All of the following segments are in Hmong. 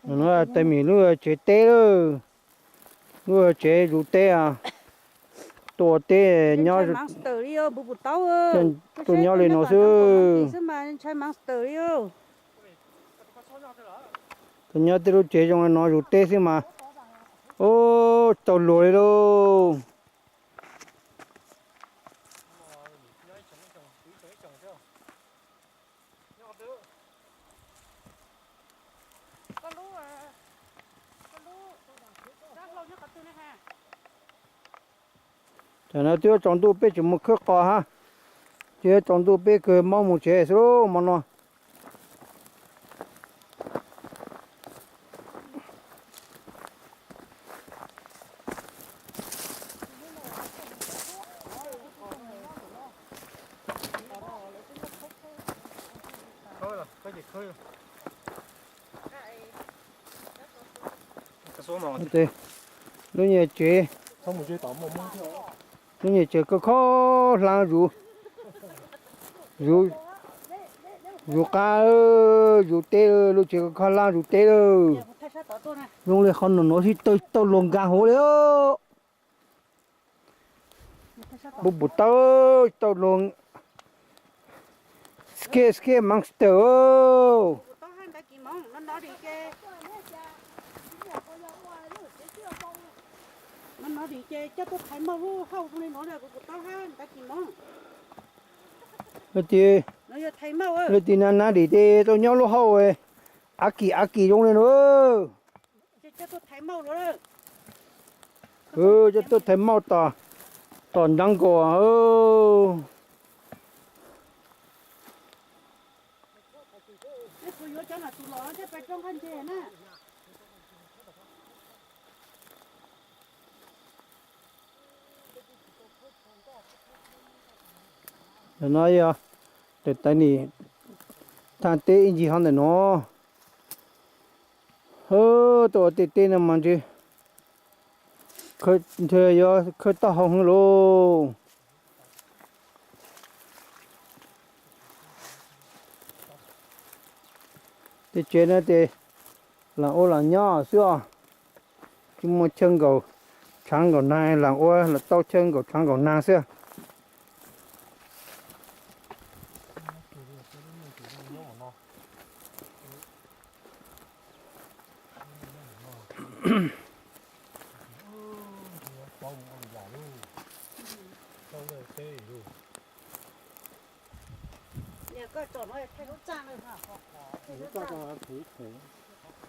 Tais Mim lub tsev teb lawm, lub tsev zuv teb, tuaj teb, tuaj nyob li no xwb. Tuaj nyob tej lub tsev zoo li no zuv teb xwb mas, ub, tsis tau luag li lauj. Tam no twb yuav tsaus ntuj peb tseem mus khawb qos hab, twb yuav tsaus ntuj peb kawg maub mus tsev xwb hmo no. Lub nyuag tsev, lub nyuag tsev koj khob hlaab zuv, zuv qab, zuv teb, lub tsev koj khob hlaab zuv teb lawm. Zoo li qhov no no tsis tau luag nkag hauv li. Pub pum tau, tsis tau luag, scared, scared monster. Leej twg, leej twg na na dim tes tau nyob lub hauv, av kim av kim zoo li no. Coj tuaj thaiv mauj tom, tom nrav nkaus. Ntawm no yog tais nim thaaj teb ib ncig hov ntawm no. Tuaj ua tej teb no mas ntshe ntshe yuav khawb taub hau heev lauj. Tej tsev no ces lam ua lam nyob xwb os, tsis muaj chaw nkaum tshav nkaum nag, lam ua lam tau chaw nkaum tshav nkaum nag xwb.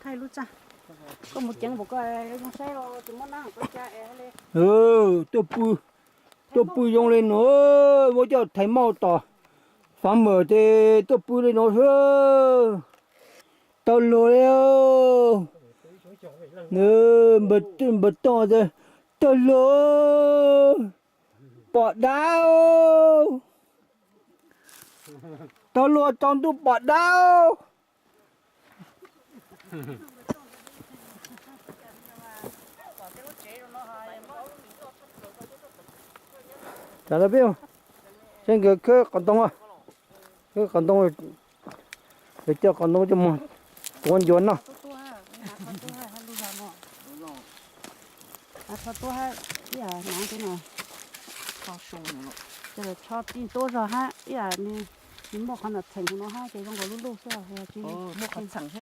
Thaij lub txaj, koj mus ceev npaum ko zoo saib, tsis muaj nab koj ca es li. Tuaj pw, tuaj pw zoo li no, muab coj thaiv mauj tom farmer ces tuaj pw li no xwb. Tau luag li, npawg Tooj, tau luag, pom dab, tau luag tsaus ntuj pom dab. Tsam no peb, seb nkawd khawb qos ntoo, khawb qos ntoo, lawv coj qos ntoo coj mus tuav ncuav noj. Muaj qhov txheem.